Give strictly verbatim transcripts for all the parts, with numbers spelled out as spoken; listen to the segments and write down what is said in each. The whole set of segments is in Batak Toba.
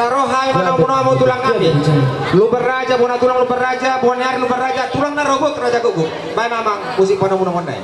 Ro hami manamu-namu tulang nami. Lumban Raja, bona tulang Lumban Raja, bona ni ari Lumban Raja, tulang na robot Raja Gogok. Baen ma amang musik panamu-namuan na i.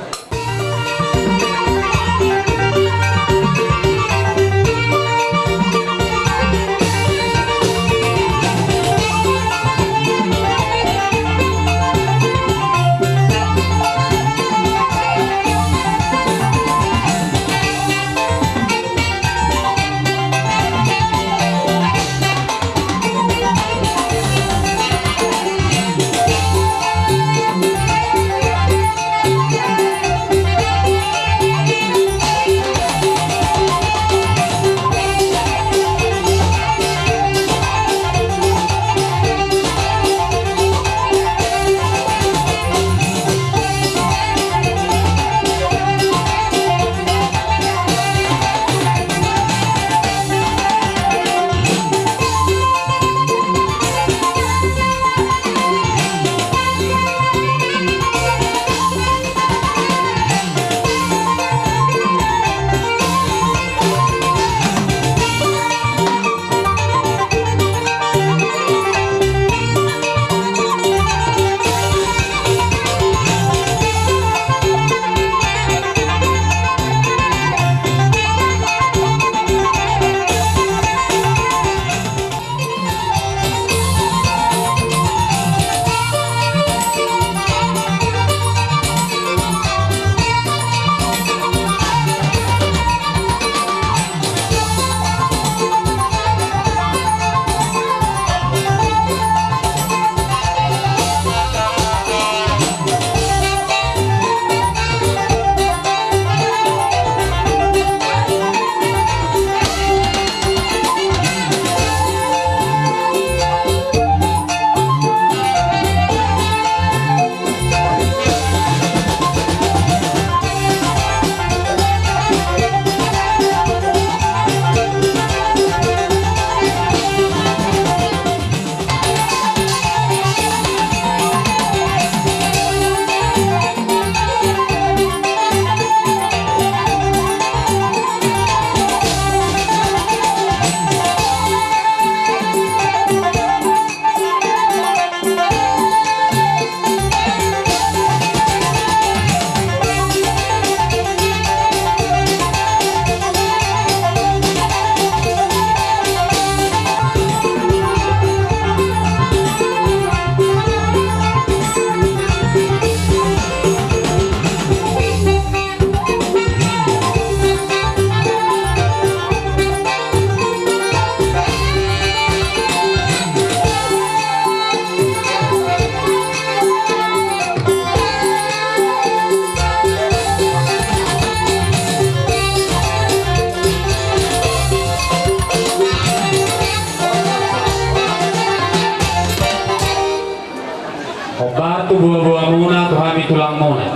Hombar tu boaboamuna tu hami tulangmuna,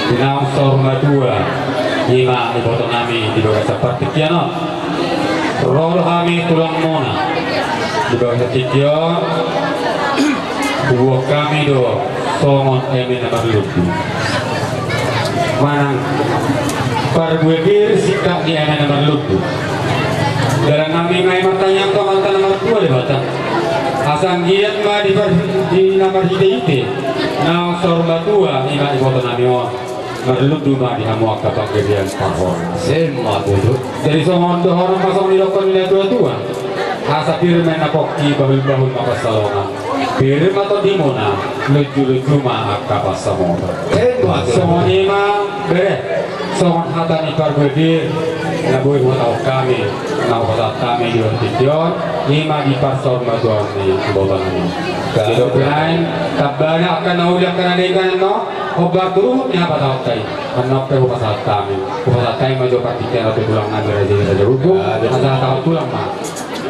di naung saur matua, i ma ibotonami di bagasan partingkian on. Ro do hami tulangmuna di bagasan tingki on, huboan hami do songon eme na marlundu. Manang parbue pir singkat ni eme na marlundu. Dalan nami ma i martangiang tu Amanta na martua Debata, asa anggiat ma di par-, di na marhitehite naung saur matua i ma ibotonami on, marlundu ma di hamu angka panggabean parhorasan. Emma tutu. Jadi songon dohonon ma songon didokkon ni natuatua, asa pir ma na pongki, bahulbahul ma pansalongan. Pir ma tondimuna, lunjulunju ma angka pansamotan. Emma tutu. Songon i ma bere, songon hata ni parbue pir na boi huhatahon hami, na hupasahat hami di tingki on, i ma di parsaurmatuaon ni ibotonami. Jadi dohot i, tambana angka na uli angka na denggan annon, hombar tu ruhut ni hapatahonta i. Annon pe hupasahat hami, hupasahat hami ma jo partingkian on tu tulang nami raja i, Raja Gogok. Asa hatahon tulang ma.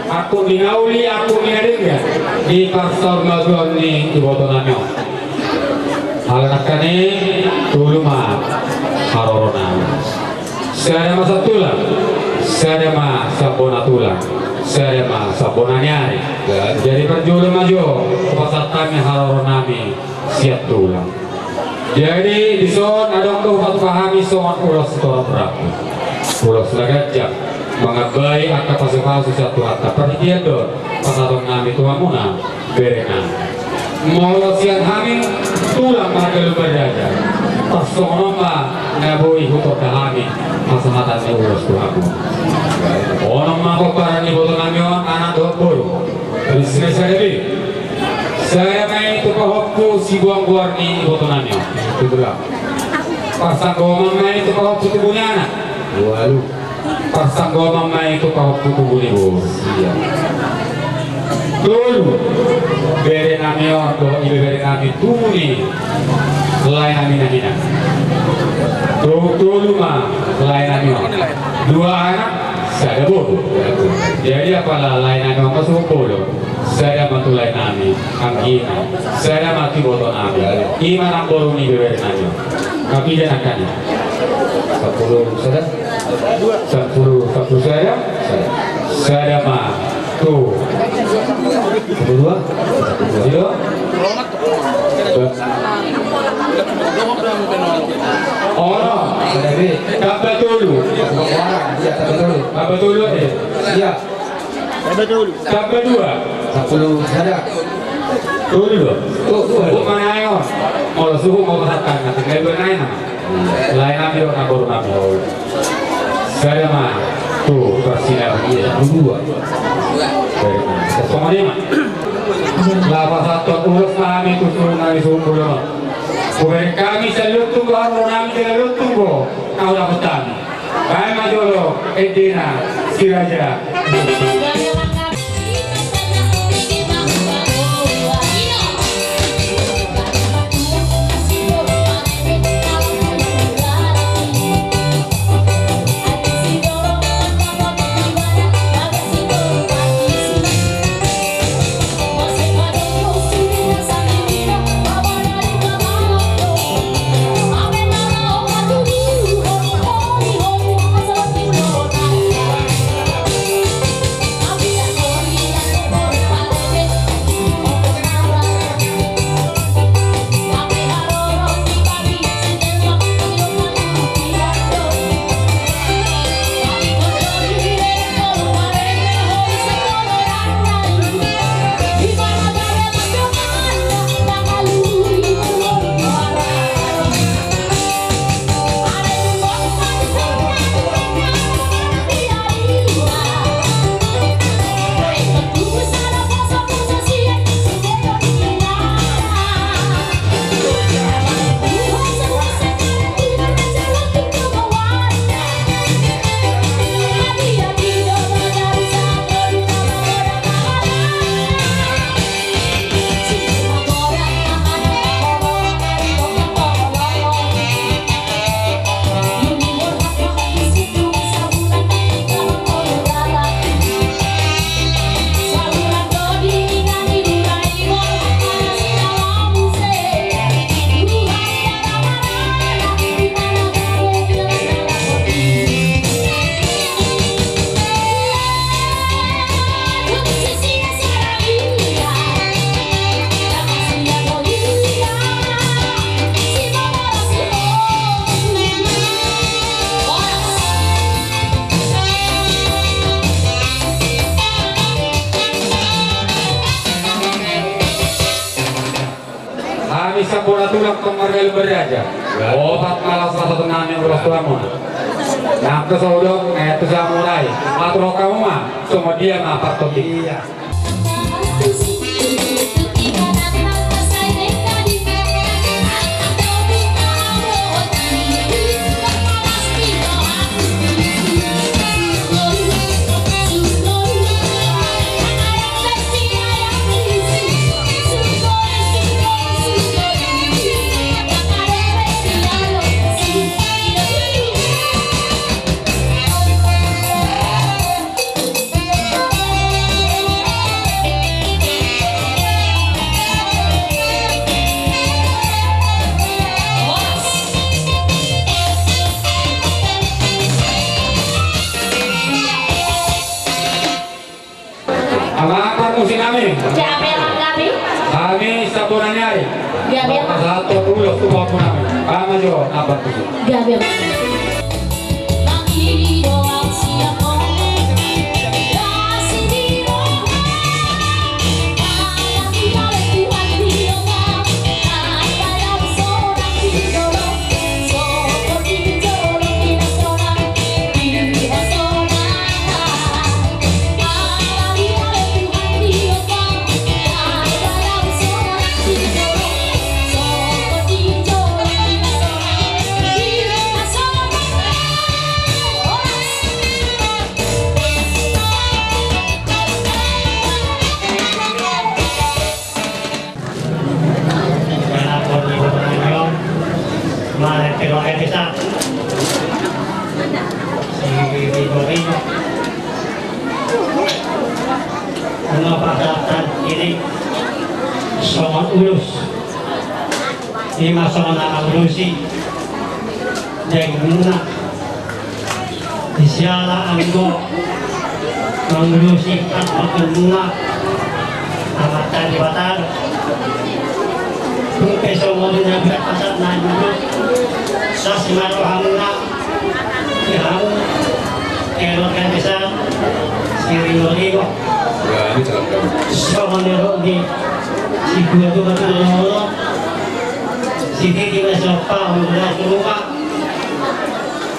Angkup ni na uli, angkup ni na denggan di parsaurmatuaon ni ibotonami on. Ala nangkin i, tolu ma haroronami. Sada ma satulang, sada ma sambona tulang, sada ma sambona ni ari. Jadi parjolo ma jo hupasahat hami haroronami sian tulang. Jadi dison adong do hupatupa hami songon ulos sitorop rambu, ulos na ganjang. Mangambai angka pasupasu sian Tuhanta, parhitean do on pasahaton nami tu hamuna bere nami. Molo sian hami tulang marga Lumban Raja, tarsongon on ma na boi hutorda hami hasahatan ni ulos tu hamu. Onom ma pomparan ni iboto nami on, anak dohot boru. Risma sada be. Sada ma i tu pahompu sibuang goar ni iboto nami on, tu tulang. Parsanggoman ma i tu pahompu tubu ni anak. Ualu. Parsanggoman ma i tu pahompu tubu ni boru. Sia. Tolu. Bere nami on dohot ibebere nami tubu ni lae nami na hina. Tolu, tolu ma lae nami on. Dua anak, sada boru. Jadi apala lae nami on ma suhut bolon, sada ma tu lae nami anggina, sada ma tu iboto nami. I ma namboru ni ibebere nami on. Angka piga angkana? Sampulu sada? Sampulu, sampulu sada? Sada. Sada ma tu. Sampulu dua? Sampulu dua. Onom. Sada be. Tamba tolu. Iya, tamba tolu. Tamba tolu, eh. Iya. Tamba tolu. Tamba dua. Sampulu sada. Tolu do. Tolu, tolu. Buat mana ayo? Molo suhut mau pasahat tangan, tinggal dua nai nama. Lae nami dohot namboru nami. Sada ma tu parsidaon. Iya, dua. Songon i ma. Laho pasahathon ulos ma hami tu suhut nami suhut bolon on. Hubereng hami sian Lontung do, haroronami sian Lontung do na hudapot hami. Baen ma jolo endena si raja. Hami sian bona tulang tong marga Lumban Raja. Opat ma laos pasahaton nami ulos tu hamuna. Nang pe so hudok, eh, tu hamuna i. Atur hamu ma, songon dia ma partopi. Iya. Amang parmusik nami. Gabe amang, gabe. Hami sian bona ni ari. Gabe amang. Pasahathon ulos tu pahompu nami. Amang jo na parmusik. Gabe amang. Nunga pasahat hami songon ulos, ima songon na mangulosi dagingmuna, di siala anggo mangulosi angka dagingmuna, Amanta Debata do. Tung pe songon na pasahat nami do, las ma rohamuna. Di hamu keluarga besar Siringo-ringo. Songon na nidok ni situa-tua, sititi ma siompa, olo ma siompa.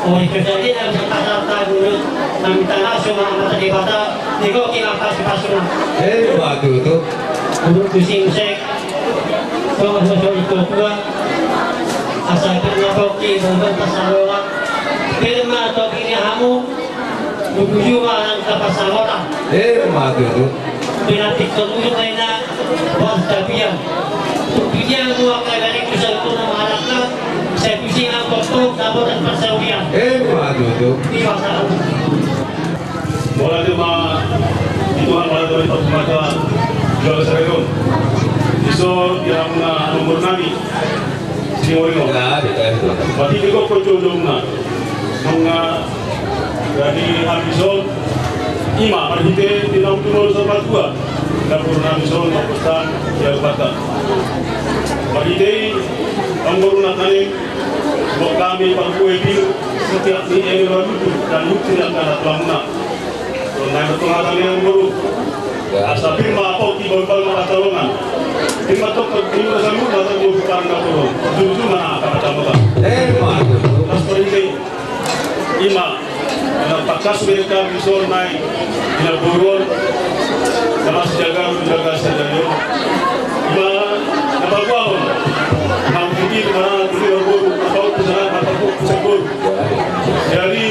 Olo, i pe sadia na pasahat nami, nami tangan suma Amanta Debata, digoki ma pasupasuna. Emma tutu. Olo, tusi muse. Songon na nidok ni situa-tua, asa pir ma pongki, pir ma pongki, pir ma tongki ni hamu, tutu ma angka pansamotan. Emma tutu. Pinantikhon muse ma inna, buat tapian. Tutu ma angka gari kusa tu nama anakna, sai tusi ma pongki, sabotan parsaulian. Emma tutu. Di masa. Mauliate ma di Tuhan, mauliate ma di Tuhan, jual seragam. Dison di hamuna nomor nami. Siringo-ringo. Marhite gokhon joujou muna. Nunga jadi hami dison. Ima marhite di naung tumolu saur matua. Dapur nami dison, dapur san, ya, bata. Marhite i, anggo runa kaning, buat hami parbue pir, setiap ni eme balutu, dan bukti yang kena tulang muna. Sonai bertengah tali yang baru. Asa pir ma pongki, balu-balu ma pansalongan. Pir ma tongkot, pir ma salut, mata dua bukan dapur. Jujur mana kata-kata. Emma tutu. Pas marhite i. Ima, na pangkas berek hami dison nai, ina boru on, na masih jaga, jaga saja yo. Ima, na paguahon, na uji di mana, di mana boru, na paguahon, na paguahon, na paguahon. Jadi,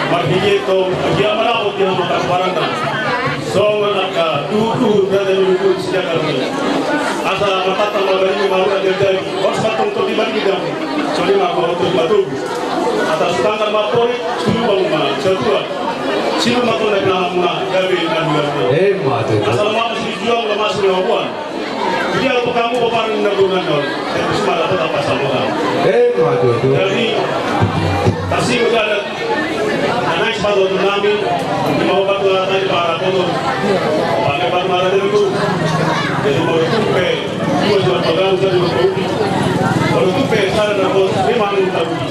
marhite tong, dia mana, dia mana, barang. Songon angka duhut-duhut raja ni duhut sijagar ni. Asa matata ma bani ni maruan jajari. Os matongtong di bani ni damu. Soli ma kohoton matubu. Atas tanggal ma pori, sulu bangun ma satua. Silu ma tona nama muna gabe na dua. Emma tutu. Asal ma si juang ma si labuan. Jadi aku kamu paparin na guna nol. Tapi semua dapat apa sama kan. Emma tutu. Jadi kasih udah ada. Anai sepatu nami, lima opat dua tadi para kotor. Pakai batu mata dulu. Jadi baru tupe, dua juta pegang, satu juta kopi. Baru tupe, sana dapat lima juta kopi.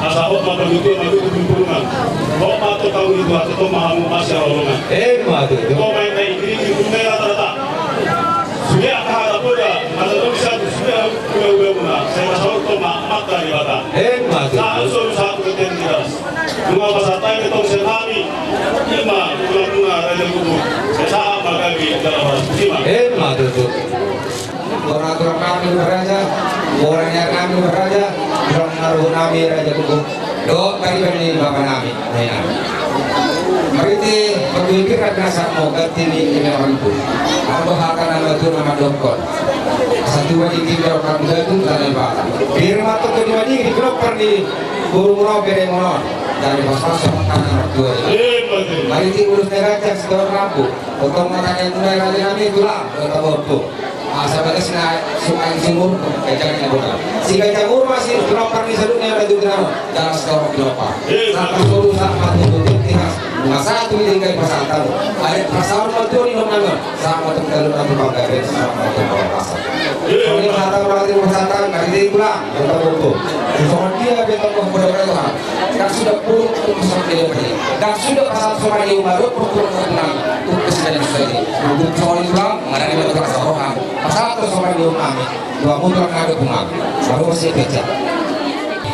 Asa hot ma panutu, panutu pimpulungan. Hot ma to kamu itu, atau to ma hamu masih rolongan. Emma tutu. Kau main naik diri, di rumah rata-rata. Sudah kata poda, kata tulisan, sudah udah-udah guna. Saya kasih to ma, mata di mata. Emma tutu. Satu satu satu keten jelas. Cuma pasal time itu saya kami. Ima, tulang muna raja kubur. Saya sama kami dalam harus. Ima. Emma tutu. Tulang-tulang nami raja, tulang ni nami raja, tulang ni roha nami raja kubur. Dohot tadi bani bapa nami. Marhite parbue pir na sahat ma ganti ni eme na marlimpur. Anggo hata na matua na mandokkon. Asa tuba di tinggal kami gabung tanah bata. Pir ma tongkot di mading di pinompar ni boru muna bere muna on. Dari pas-pas sama tanah matua. Marhite ulos na ganjang sitorop rambu. Potong mata ni muna raja nami tulang. Kota Borto. Asa bagas na sukai sumur, ganjang na bola. Si ganjang umur masih pinompar ni salut ni raja di nano. Dalas kau pinompar. Saka solu sama tutu tikas. Masa tu di kai pasal tahu. Ada pasal ma tu di nonangan. Sama tu kalau nanti bangga sama tu bangga pasal. Soalnya kata berarti pasal tahu, nanti pulang. Kota Borto. Soal dia betul kau pada berdoa. Kan sudah puluh Ndang suda pasahat somba ni umak dohot partulang nami tu kesidanan saja. Nunga songon i tulang, nunga dang dibaen tu rasa roha. Pasahat somba ni umak nami tu hamu tulang nami, ompung nami. Baru masih kerja.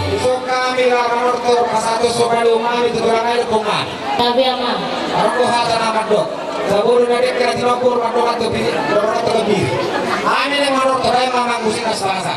Isuk hami laho manortor pasahat somba ni umak nami tu tulang nami, ompung nami. Tabi ama. Adong do hata na mandok. Saboru na dengke na tinombor mandok tu bini, mandok tu bini. Hami na manortor, baen ma musik na salasa.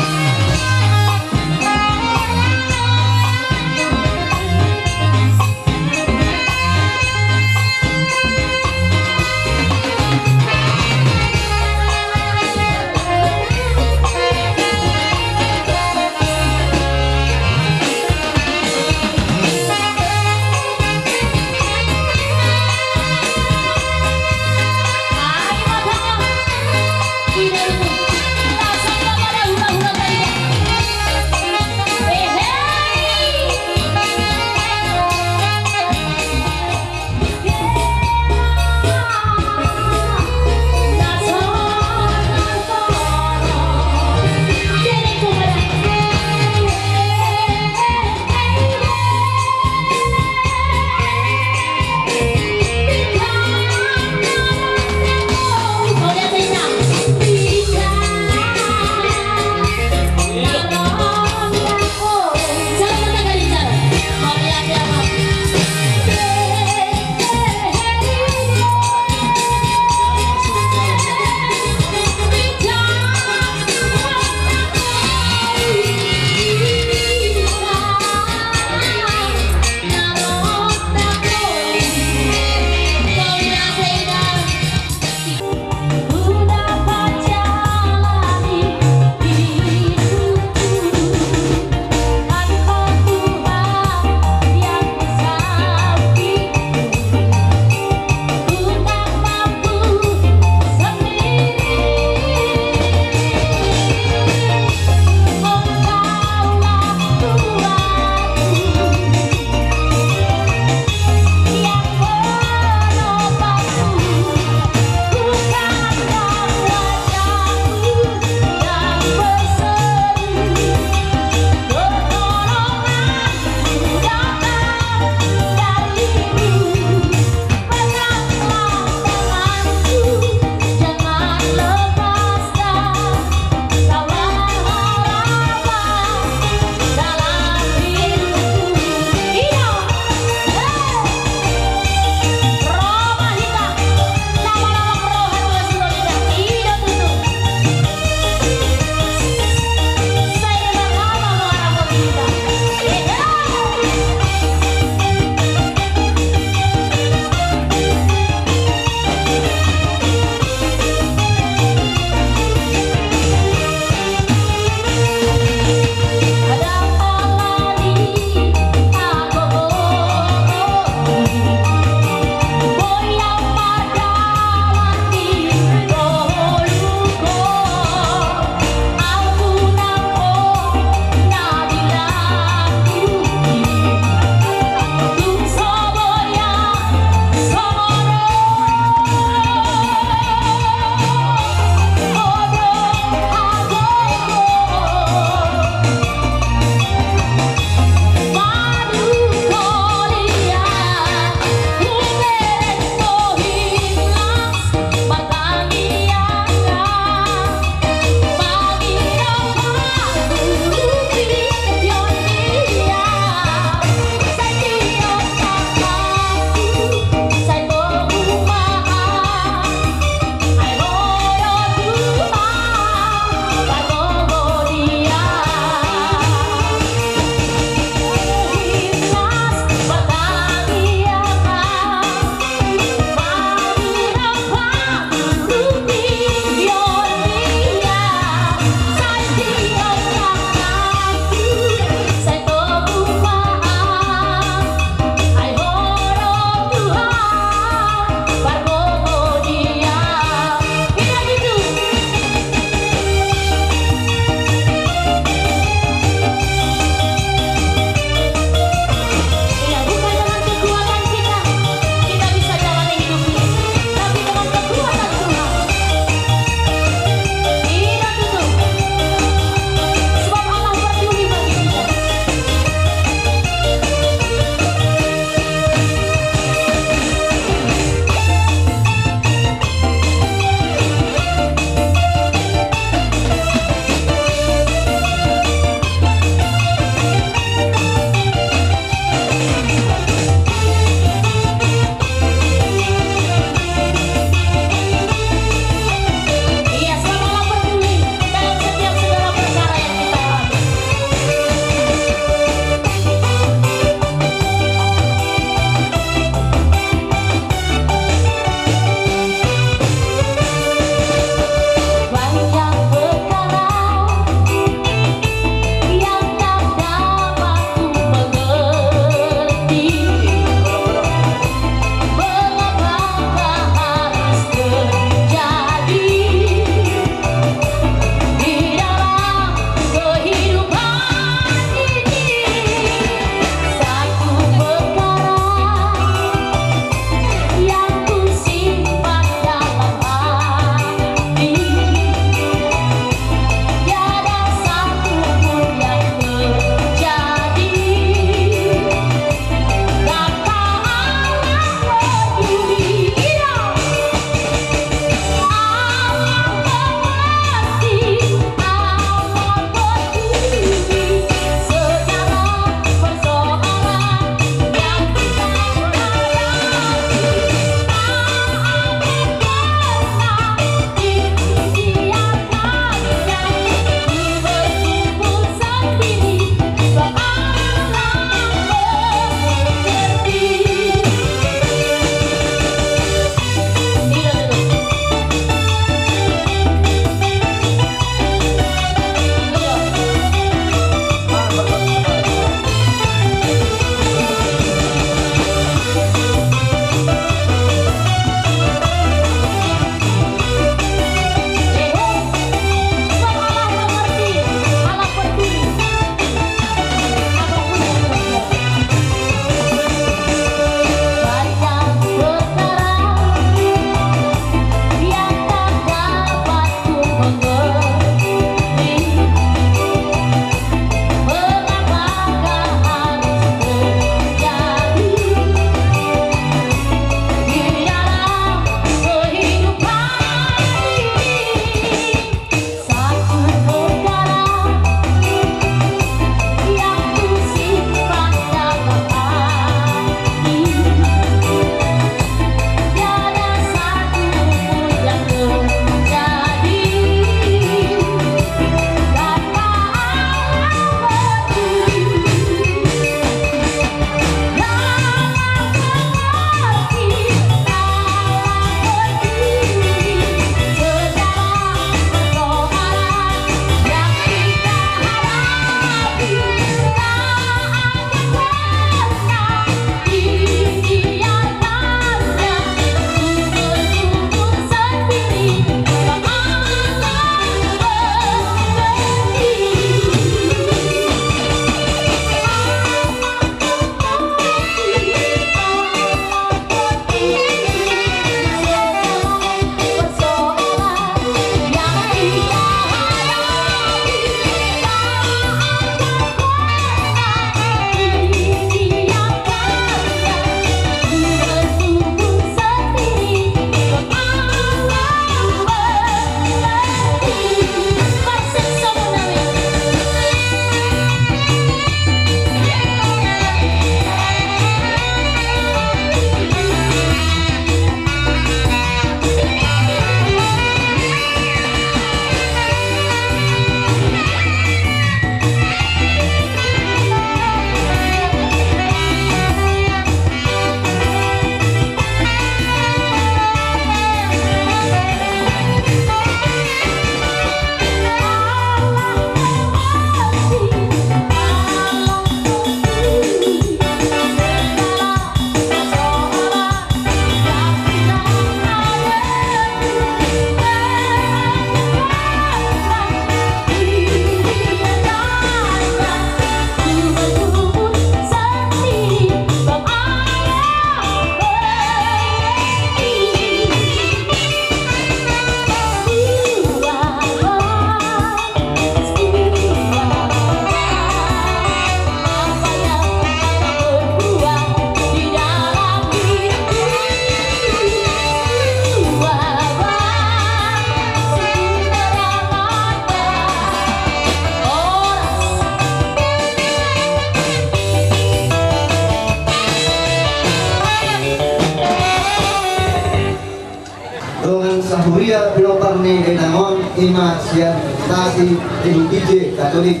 Huria pinompar ni dainang on, ima sian stasi T B J Katolik.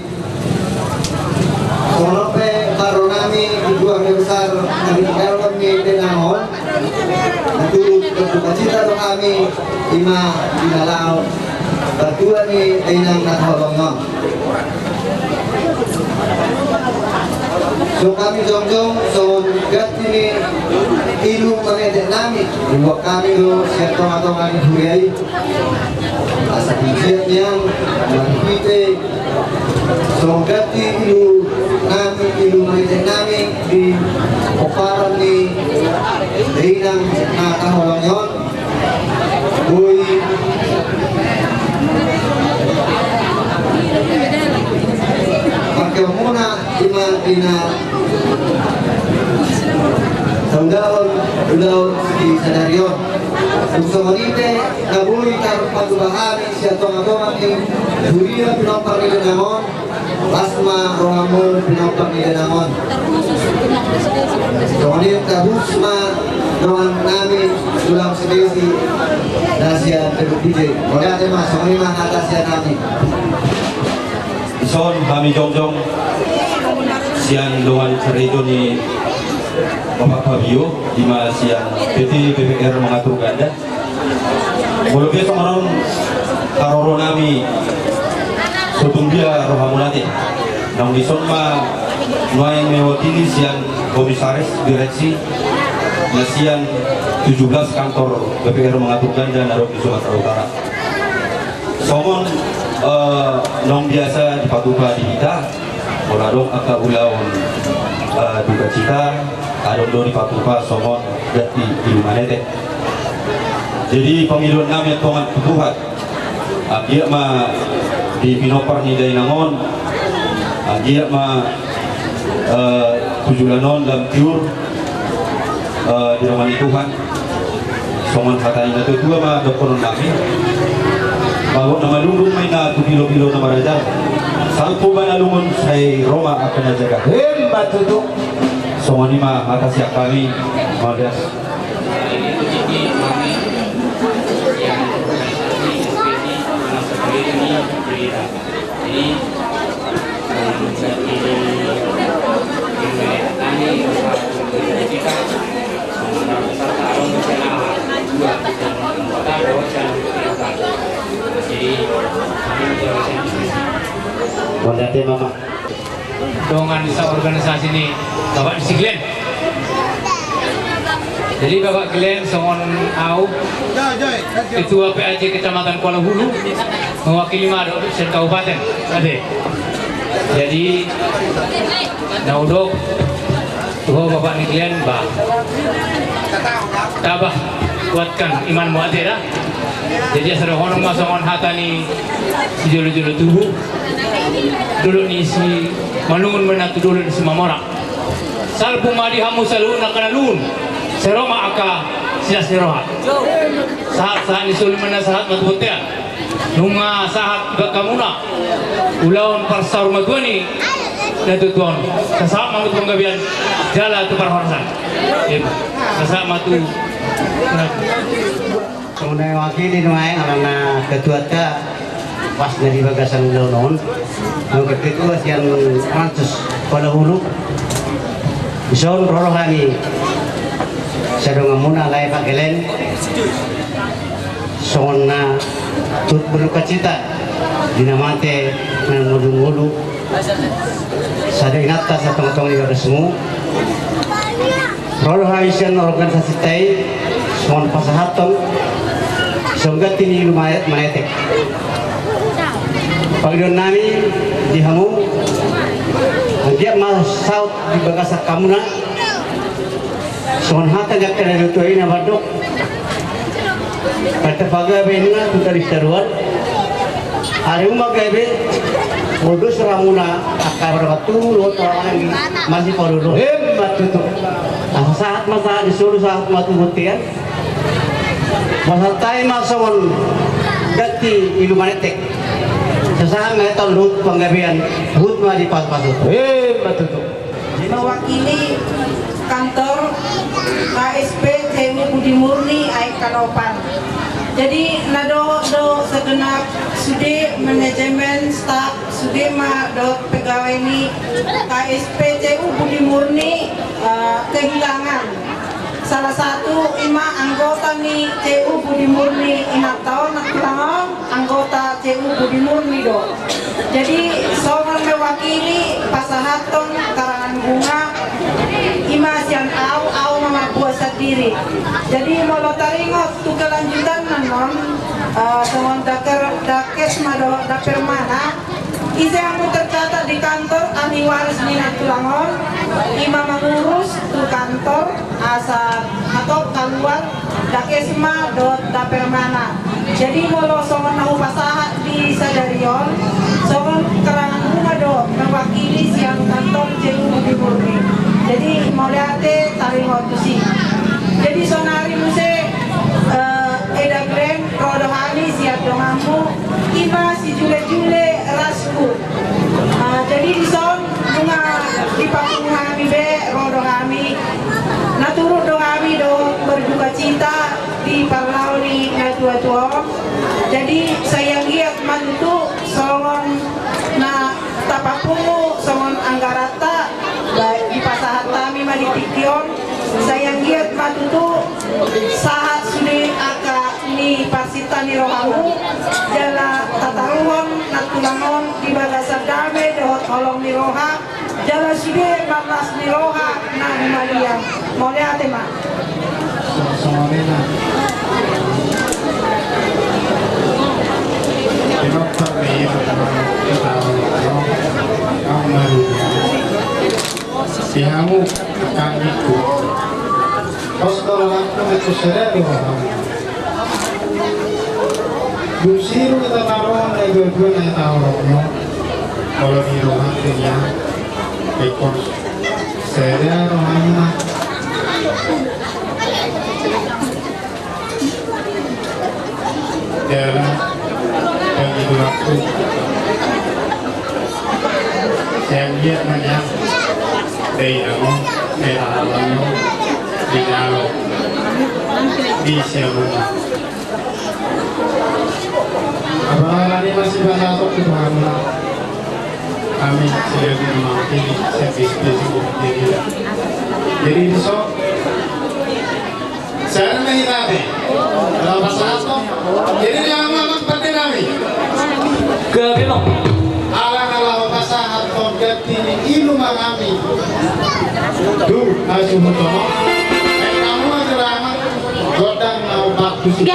Songon on pe parro nami di keluarga besar na di L M ni dainang on, na turut berdukacita do hami, ima di na laho partua ni dainang na taholongi on. So hami jongjong songon ganti ni ilu manetek nami, dibuat hami do sian tonga-tonga ni huria i. Asa pingsiat nian, marhite songon ganti ilu nami, ilu manetek nami di pomparan ni dainang na taholongi on. Boi pangkeonmuna ima di na taulahon ulaon di sadari on. Dung songon i pe na boi tarpatupa hami sian tonga-tonga ni huria pinompar ni dainang on. Las ma rohamu pinompar ni dainang on. Songon i tarhus ma dongan nami tulang Sidesi na sian P B P J. Mauliate ma, songon i ma hata sian nami. Dison hami jongjong sian dongan karejo ni Bapak Fabio, ima sian P T B P R Mangatur Ganda. Molo pe songon on haroro nami, so tumbia rohamuna ate. Naung dison ma nuaeng mewakili sian komisaris direksi na sian tujuh belas kantor B P R Mangatur Ganda na dong di Sumatera Utara. Songon, eh, naung biasa dipatupa di hita, molo adong angka ulaon, eh, dukacita, adong do dipatupa songon ganti ilu manetek. Jadi pangidoan nami antong tu Tuhan, anggiat ma di pinompar ni dainang on, anggiat ma, eh, tu joloan on lam tiur, eh, didongani Tuhan. Songon hata ni na tuatua ma dohonon nami: Bagot na malunglung ma inna tu pilopilo na marajal, salpu ma na lungun, sai ro ma angka na jaga. Emma tutu. Songon i ma hata sian hami. Mauliate. Mauliate ma. Dongan saorganisasi ni Bapak ni si Glenn. Jadi Bapak Glenn songon au ketua P A C Kecamatan Kuala Hulu, mewakili ma do sian kabupaten ate. Jadi na hudok tu ho Bapak ni Glenn, bah, tabah, kuatkan imanmu ate da. Jadi asa dohonon ma songon hata ni sijolojolo tubu: Dolok ni Simalungun ma inna tu dolok ni Simamora. Salpu ma di hamu saluhutna angka na lungun, sai ro ma angka silas ni roha. Sahat, sahat ni solu ma inna sahat ma tu bontean. Nunga sahat di hamuna ulaon parsaurmatuaon i na tuatua on, sai sahat ma hamu tu panggabean jala tu parhorasan. Sai sahat ma tu. Songon na mewakili nuaeng alana ketuanta pas na di bagasan ulaon on, nunga ketua sian Pansus Kuala Hulu. Dison ro do hami sian donganmuna lae Pak Glenn, songon na turut berdukacita di na mate na ngolu-ngolu sada inanta satonga-tonga ni bagasmu. Ro do hami sian organisasita i songon pasahathon songon ganti ni ilu manetek. Pangidoan nami di hamu, anggiat ma saut di bagasan hamuna songon hata ni angka na tuatua i na mandok: Hata pagabe ninna tu tarintaruan, ari ma gabe, modus ramuna angka na martubu dohot na maranggi, masipaolo-olo. Emma tutu. Asa sahat ma sahat ni solu, sahat ma tu bontean. Pasahat hami ma songon ganti ilu manetek. Sai sahat ma hita on dohot panggabean, huhut ma di pasu-pasu. Emma tutu. Mewakili kantor K S P C M U Budi Murni Aek Kanopan. Jadi na dohot do segenap sude manajemen, staf, sude ma dohot pegawai ni K S P C U Budi Murni, eh, kehilangan salah satu ima anggota ni C U Budi Murni, inanta on na tulang on anggota C U Budi Murni do. Jadi songon mewakili pasahathon karangan bunga ima sian au, au ma mambuat sandiri. Jadi molo taringot tu kelanjutanna non, eh, songon daker, dakes ma do dapermana, ise hamu tercatat di kantor ahli waris ni na tulang on, ima mangurus tu kantor asa hatop kaluar dakes ma dohot dapermana. Jadi molo songon na hupasahat di sadari on, songon karangan bunga do mewakili sian kantor C U Budi Murni. Jadi mauliate taringot tusi. Jadi sonari muse, eh, Eda Glenn, ro do hami sian donganmu, ima si Jule-jule Rasku. Ah, jadi dison nunga dipapungu hami be, ro do hami. Na turut do hami do berduka cita di parlao ni natua-tua on. Jadi sai anggiat ma tutu songon na tapapungu songon anggaranta, ba dipasahat hami ma di tingki on. Sai anggiat ma tutu sahat sude angka ni parsinta ni rohamu, jala tataruhon na tulang on di bagasan dame dohot holong ni roha, jala sude marlas ni roha na humaliang. Mauliate ma. Songon i ma. Di dokter ni, au ma di hamu, kami tu. Pos do rohangku, tu sada do rohangku. Dung sirung hita taruhon na dua-dua na hita holongi on. Molo di rohangku ia, pekos. Sada rohangku. Jala, bagi tulangku. Sai anggiat ma nian dainang on, dainang on, di jalo, di siamun. Apala ni masih bahasa tu Tuhan. Amin. Silakan mengakui, saya bisa. Jadi, besok Sada ma hita be. Laho pasahathon. Jadi dia ma amang pande nami. Gabe ma. Ala na laho pasahathon ganti ni ilmu ma nami. Tu, asu muto. Eh, kamu aja lah, amang. Godang mau waktu sih.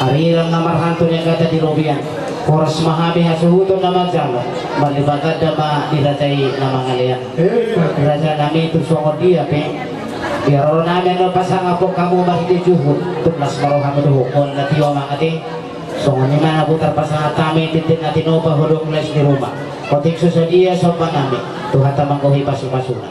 Arirang na marhalto nian hata di robean. Horas ma hami hasuhuton na manjalo. Marlipatan da ma di raja i na mangalean. Raja nami, tung songon dia pe, di ro nami annon pasangaphon hamu marhite juhut. Tung las ma roham do ho, on na tio mangan ate. Songon i ma na boi tarpasahat hami tintin na tinopa, hodong las di ruma. Otik so sadia somba nami, Tuhanta manggohi pasupasuna.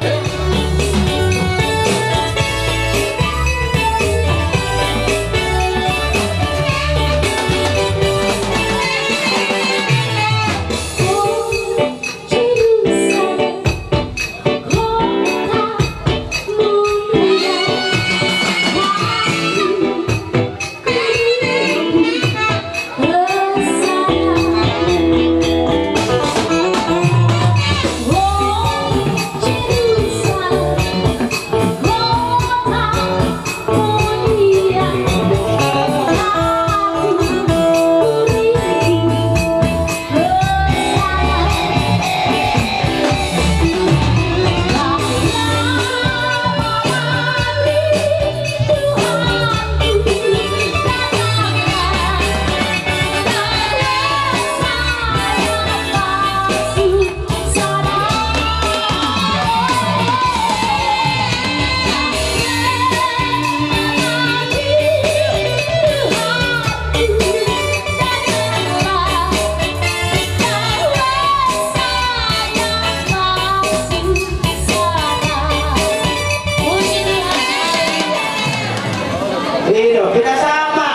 I do, pinasahat ma.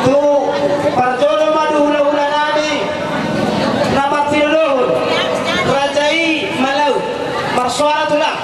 Tu parjolo ma tu hulahula nami na marsidohonon, raja i ma laho marsoara tulang.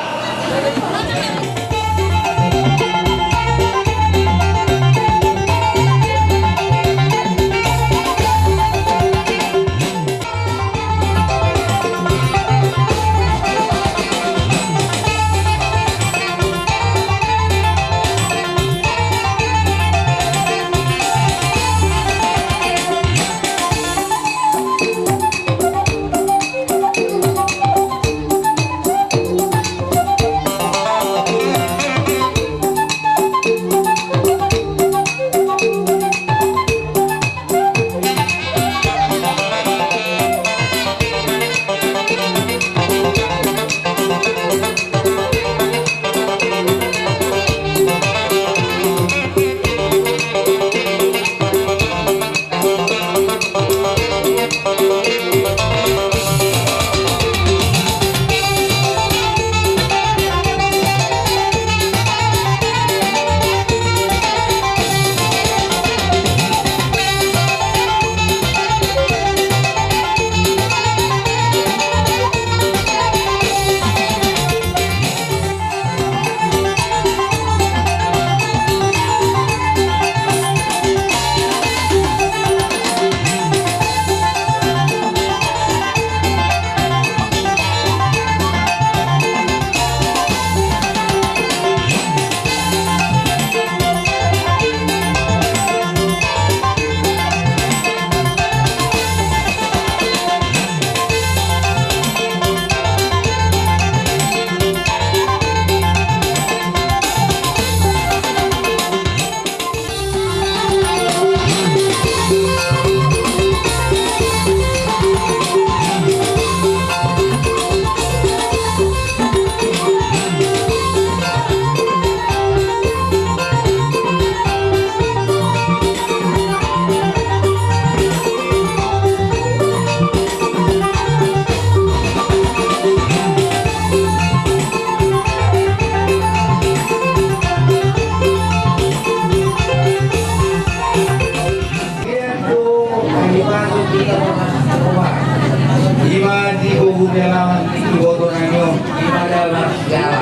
Ima di boru ni alaman, di boru nami on, ima damang siala.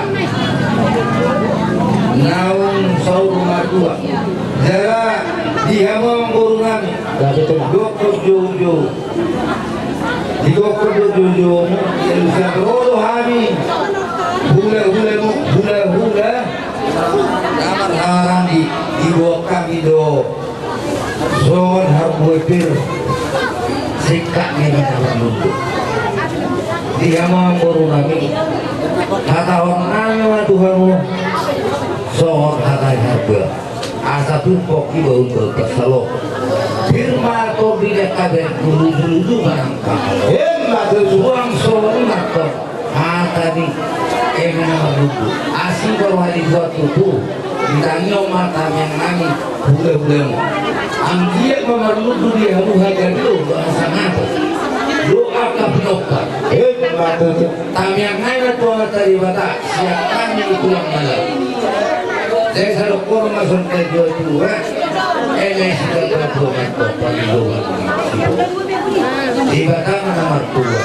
Naung saur matua. Jala di hamu amang boru nami. Dokkon joujou. Di dokkon do joujou. Bisa ro do hami. Hulahula, hulahula. Damang haran di, diboan hami do. Songon harbue pir, singkat ni na marlundu. Di hamu amang boru nami, hatahon nami ma tu hamu, songon hata ni harbue. Asa turpok iba undol pasalo. Pir ma tor di deka berguru juluju barang pangalo. Emma tutu. Suang songon i ma tor hata ni eme na marlundu. Asi baru hadi buat tutu. Ditangion ma tamiang nami hula-hulamu. Anggiat ma marlundu di hamu hagario bangsa nata. Doa ka pinompar. Emma tutu. Tamiang nami na tuan ta Debata. Siap hami tulang malam. Jadi sadok kono ma songon dua-dua. Eme sida dua-dua ma tong palidoman. Debata ma na martua.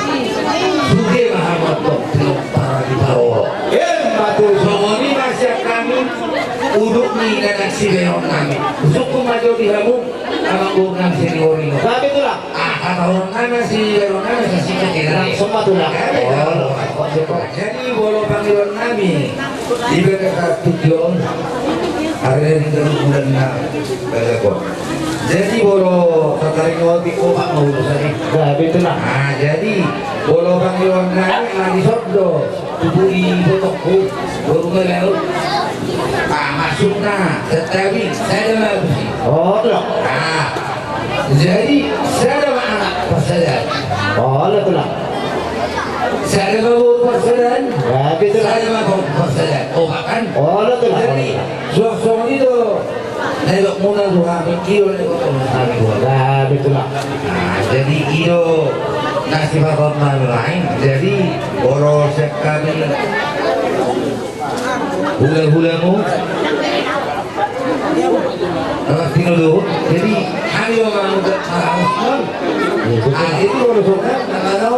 Sude ma hamu tong tino parani paroro. Emma tutu. Songon i ma siap hami udut ni nanak sibeon nami. Sungkun ma jo di hamu. Amang boru nami senior i. Tapi tulang. Ah, hata on nami si Baron nami sasingkat ya. Langsung ma tulang. Jadi molo pangidoan nami di bagasan tingki on, ari ni garu bulan na bagasan. Jadi molo tataringoti opat ma urusan i. Nah, betul lah. Nah, jadi molo pangidoan nami na di son do. Tubu di botokku, boru Malau. Ah, masukna, tetapi sada ma habis. Oh, tulang. Ah, jadi sada ma anak parsadaan. Oh, tulang. Sada ma boru parsadaan. Ya, betul. Sada ma boru parsadaan. Oh, kan? Oh, tulang. Jadi suang songon i do. Nengok muna tu hami, iyo nengok muna hami. Nah, betul lah. Nah, jadi iyo na sifat nami lain. Jadi molo siap hami hula-hulamu. Anak tino do. Jadi hami ma mangucap marhamus. Ah, itu molo songon i, na mano.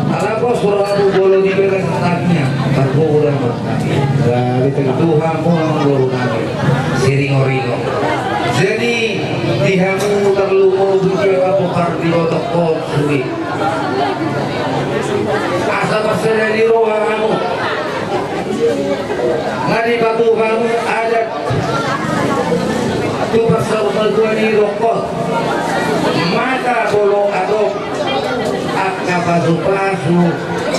Ala pos rohamu molo di bagasan tangiang, margogo do roha. Tuhan mu, amang boru nami siringoringo. Jadi di hamu tarlumobi di apoar di botokon sude. Asa marsada di roha hamu. Nga dipatupa hamu adat tu parsaurmatua ni dokon. Mata bolo adong angka pasupasu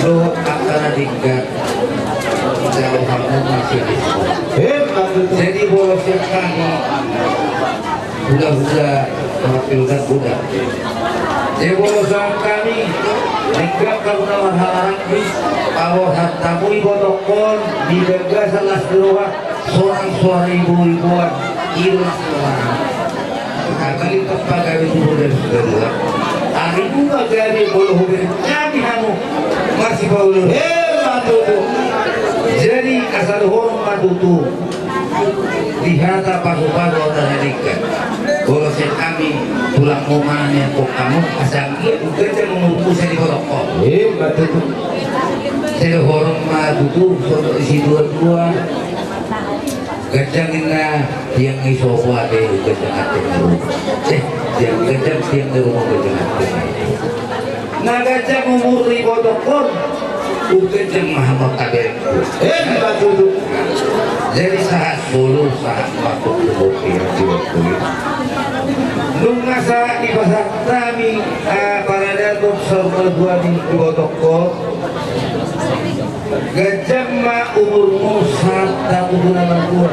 dohot angka na denggan. Jalo hamu masih. Jadi molo sian hami hula-hula, hula-hula. Jadi molo sian hami denggan hamu na marhahaanggi, paborhat hamu i botokon di bagasan las ni roha. Sonang suara ibu-ibuan, ido las ni roha. Karna di tempat kami tubuh dan sudah dua. Ari bunga gabe molo hubereng hami hamu masih paulur. Emma tutu. Jadi asa dohonon ma tutu. Di hata pasupasu hata na denggan. Molo sian hami tulang, molo manang nian hamu, asa anggiat ganjang umurmu sian di botokon. Emma tutu. Sai dohonon ma tutu songon i si dua-dua. Ganjang ninna tiang ni sopo ate, ganjang ate ni rumah. Eh, tiang ganjang tiang ni rumah, ganjang ate. Na ganjang umur ni botokon, umganjang ma hamu angka berengku. Emma tutu. Jadi sahat solu, sahat mangkok tu bopi, di waktu i. Nunga sahat dipasahat hami, ah, paradaton saur matua ni botokon. Ganjang ma umurmu sahat tu na martua.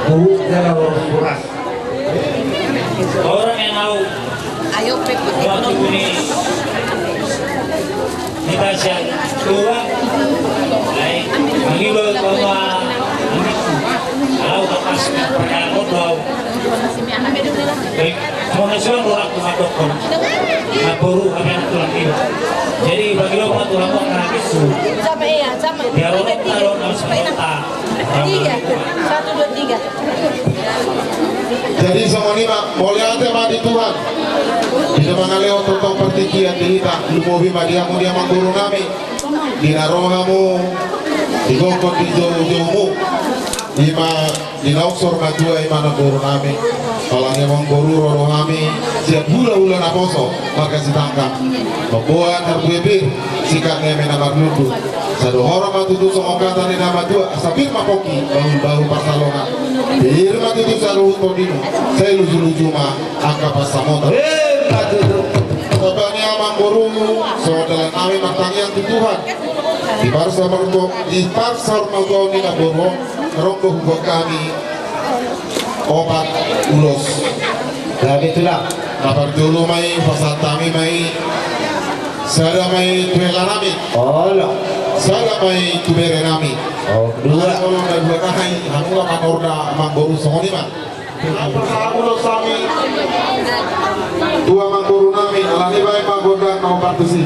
Umur jala horas-horas. Orang yang tahu. Ayo, Pep. Waktu ini kita siap keluar. Baik. Bagi lo, kalau atas perkara kau tahu. Baik. Mau nasuan orang tu matokkon. Naboru, kami anak tulang iwa. Jadi bagi lo, tulang kau anak itu. Sama, iya, sama. Biar orang tahu harus kita. Tiga. Satu, dua, tiga. Jadi songon i ma, mauliate ma di Tuhan. Di na mangalehon tongtong partingkian di hita, lumobi ma di hamu di amangboru nami. Di na ro hamu, di gokhon di joujoumu. I ma di na unsur matua i ma namboru nami. Pala di amangboru ro do hami, sian hulahula naposo, marga Sitanggang. Mamboan harbue pir, sikat ni eme na marlundu. Sai dohonon ma tutu songon hata ni na matua, asa pir ma pongki, bahulbahul pansalongan. Pir ma tutu saluhut tondinu, sai lujuluju ma angka pansamotan. Pir ma tutu. Songon i ma amangboru, songon dalan nami martangiang tu Tuhan. Di parsaurmatuaon, di parsaurmatuaon ni namboru on, ro do huboan hami opat ulos. Gabe tulang. Na parjolo ma i, pasahat hami ma i, sada ma i tu hela nami. Olo. Sada ma i tu bere nami. O, dua. Olo, na dua nahai, hamu ma manorda amangboru, songon i ma. Pasahat ulos hami tu amangboru nami, alani baen ma gondang na opat tusi.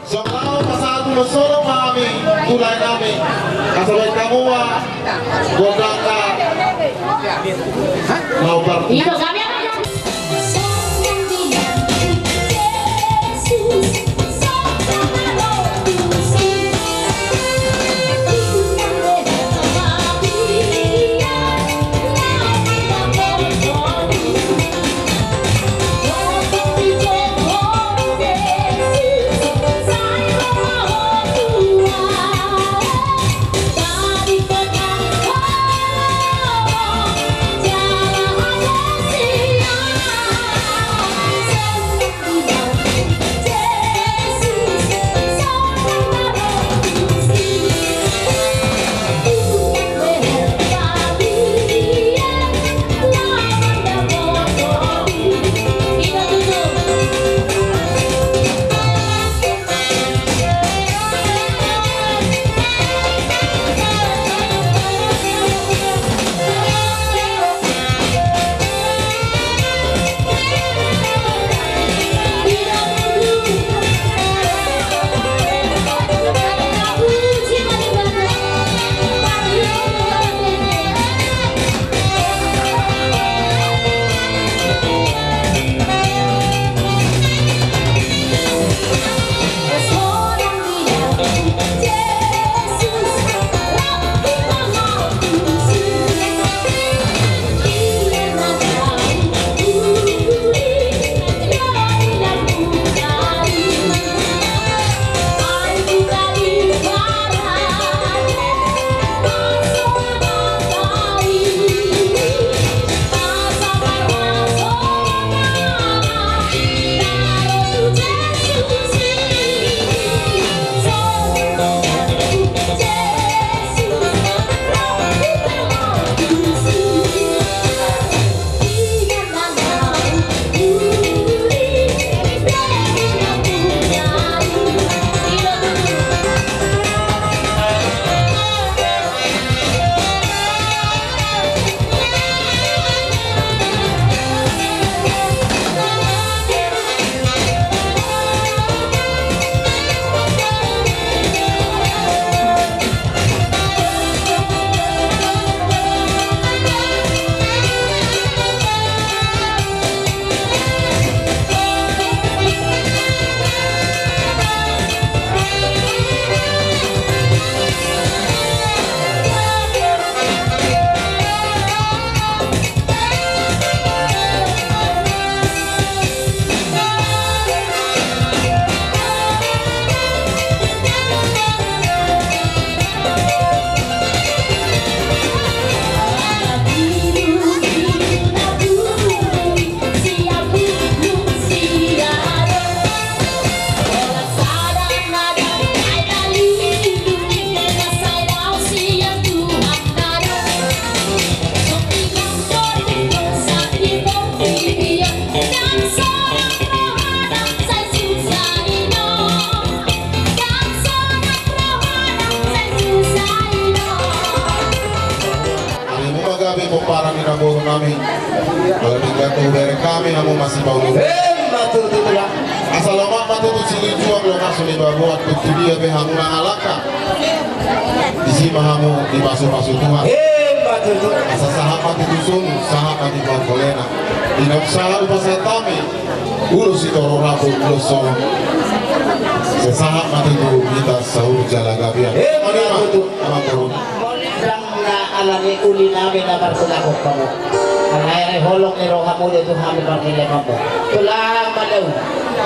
Songon i pasahat ulos ma hami tu lae nami, asa baen hamu ma gondang na opat. Gabe pomparan ni na boru nami. Molo tinggal tu hubereng hami hamu masipaulu. Emma tutu, Tulang. Asa lomak ma tutu silinjuang, lomak suli baboan, tu dia pe hamu na halak. Disi ma hamu dipasupasu Tuhan. Emma tutu. Asa sahat ma tutu solu, sahat ma di pangkolena. Di na sahat upasahat hami. Ulos sitoro rapu, ulos solo. Asa sahat ma tutu hita saur jala gabe. Emma tutu. Amang boru. Ndang na alani uli nami na martulahon hamu. Alai holong ni rohamu do tu hami parhilehonmu. Tulang Maleu,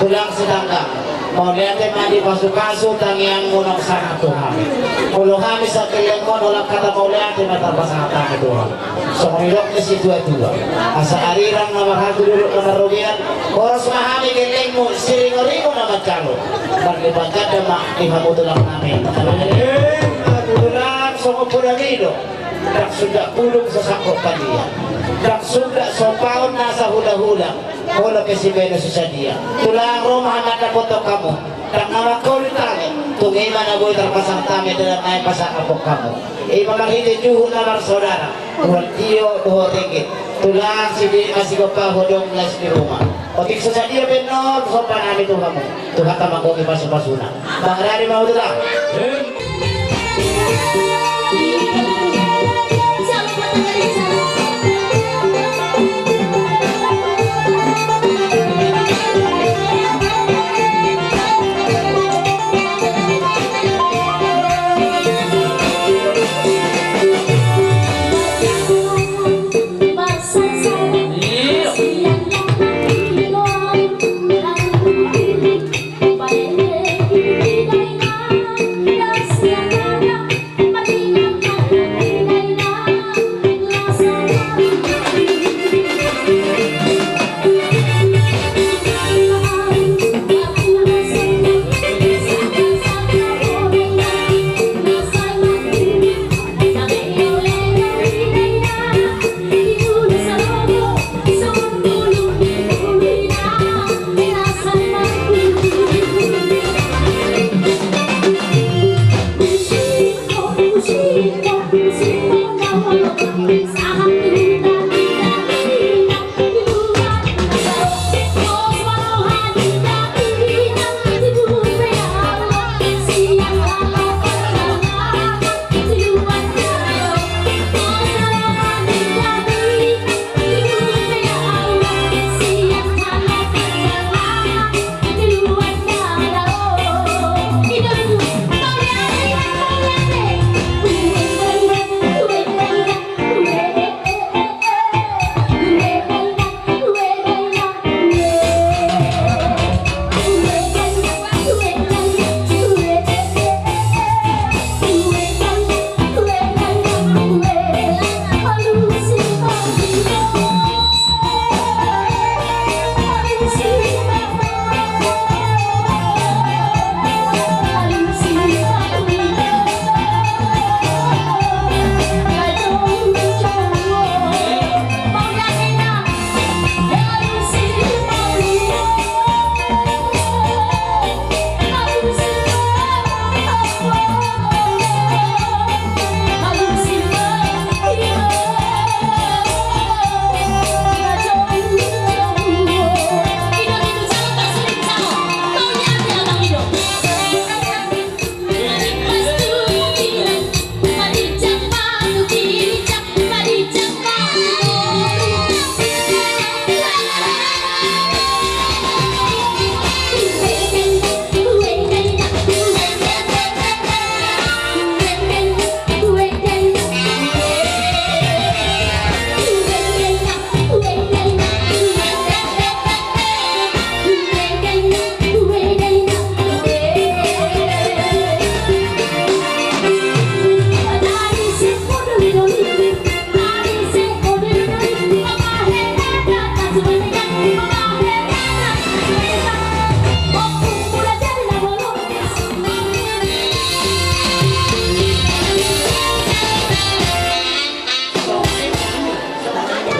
Tulang Sitanggang. Mauliate ma di pasupasu tangiangmu naung sahat tu hami. Molo hami sahilehon holan hata mauliate ma tarpasahat hami tu hamu. Songon nidok ni situatua. Asa arirang na marhata, duduk na marrobean. Horas ma hami gellengmu, siringoringo na manjalo. Marlipat ganda ma di hamu tulang nami. Emma tulang, songon podami do. Ndang sundat pulung so sangkot padia. Ndang sundat sompaon nasa hulahula. Molo pe sibaenon so sadia. Tulang, ro ma hami mandapothon hamu. Ndang na mangkolit hami. Tung i ma na boi tarpasahat hami dalan na i pasahat hamu. I ma marhite juhut na marsaudara. Tuhan tio dohot ringgit. Tulang, sidik ma sigompa, hodong las di ruma. Otik so sadia pe annon somba nami tu hamu. Tuhanta ma anggo i pasupasuna. Mangarade ma hamu tulang.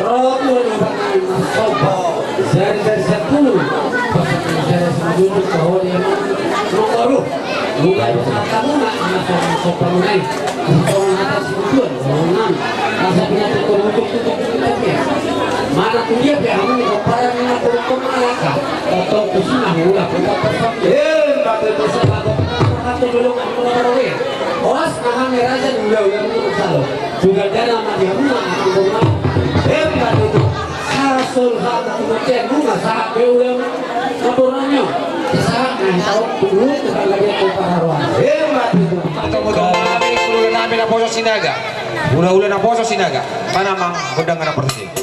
Ro tu na pangan marsopo. Sari, sari sapulu. Pasangan sari sapulu, kaholi. Nomor ru. Bukan satamu na, na so, so pamunai. Asa tongan atas butuan, tongan. Asa pinatu korutu. Ulang tu salo. Juga dana mati hamuna, ampun, ma. Hebat itu. Sasul hata tu mati hamuna, sahat be ulang. Ampun, ma. Sahat, nah, tahu, tunggu, tukang gaji, tukang haruan. Hebat itu. Atau mau tahu, kami, ulang nami naposo Sinaga. Ulang-ulang naposo Sinaga. Mana mang, pedang na persis.